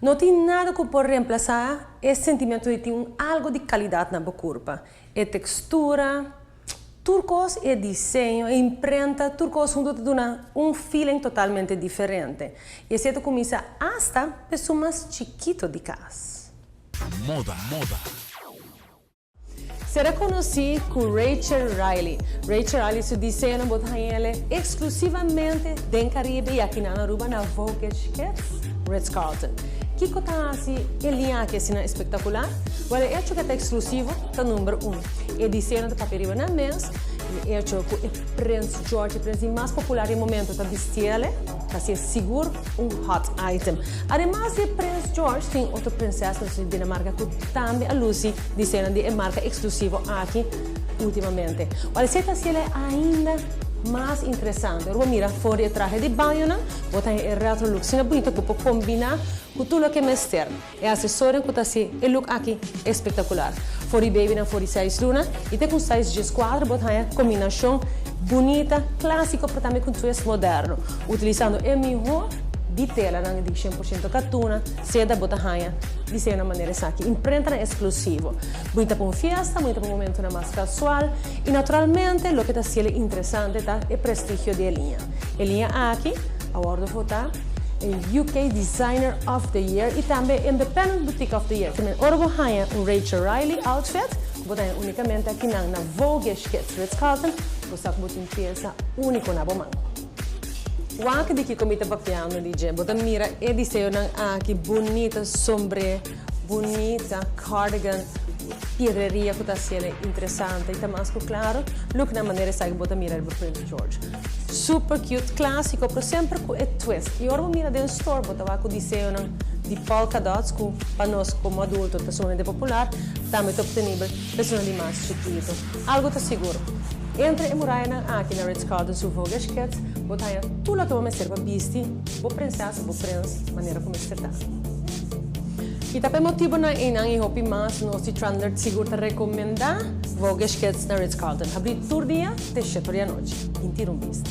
No tin nada cu por reemplasa e sentimento di tin un algo di calidad na bo curpa. E textura, tur cos, e diseño, e imprenta, tur cos hunto ta duna un feeling totalmente diferente. Y esey ta cuminsa hasta pa esun mas chikito di cas. Moda, moda. Sera conoci cu Rachel Riley. Rachel Riley su diseñonan bo ta haña el'e exclusivamente den Caribe y aki na Aruba na Voguish Kids, Ritz Carlton. Kico ta haci e liña aki asina espectacular? Well, e hecho cu e ta exclusivo ta number un. E diseñonan ta papia riba nan mes y e hecho cu e Prins George, e prins di mas popular di e momento ta bisti el'e, ta haci'e sigur un hot item. Ademas di Prins George tin otro prinsesnan di Dinamarca cu tambe a luci diseñonan di e marca exclusivo aki ultimamente. Wal esey ta haciele ainda mas interesante. Ora bo mira for di e trahe di bañonan, bo ta haña e retro look asina bunito cu bo por combina cu tur loke mester. E asesorionan cu ta haci e look aki espectacular. For di babynan for di seis luna y te cu size 14 bo ta haña combinacion bunita, clasico pero tambe cu un twist moderno. Utilizando e miho di telanan di 100% catuna, seda bo ta haña diseñonan manera esaki. Imprentanan exclusivo. Bunita pa un fiesta, bunita pa un momentonan mas casual y naturalmente loke ta haciele interesante ta e prestigio di e liña. E liña aki a wordo vota e UK Designer of the Year y tambe Independent Boutique of the Year. Kimen ora bo haña un Rachel Riley outfit cu bo ta haña unicamente akinan na Voguish Kids Ritz Carlton, bo sa cu bo tin pieza unico na bo man. Wak di kico mi ta papiando di dje. Bo ta mira e diseñonan aki bunita sombre, bunita cardigan, piedreria cu ta haciele interesante y ta mas cu claro look na manera esaki bo ta mira riba Prince George. Super cute, clasico, pero semper cu e twist. Y ora bo mira den store bo ta wak cu diseñonan di polka dots cu pa nos como adulto ta sumamente popular, tambe ta obtenibel pa esunnan di mas chikito. Algo ta sigur, entre e murayanan aki na Ritz-Carlton su Voguish Kids bo ta haña tur loke bo mester pa bisti bo prinses o bo prins manera cu mester ta. Y ta pa e motibonan eynan y hopi mas nos di Trendlert sigur ta recomenda Voguish Kids na Ritz-Carlton. Habri tur dia te shetor di anochi. Bin tira un bista.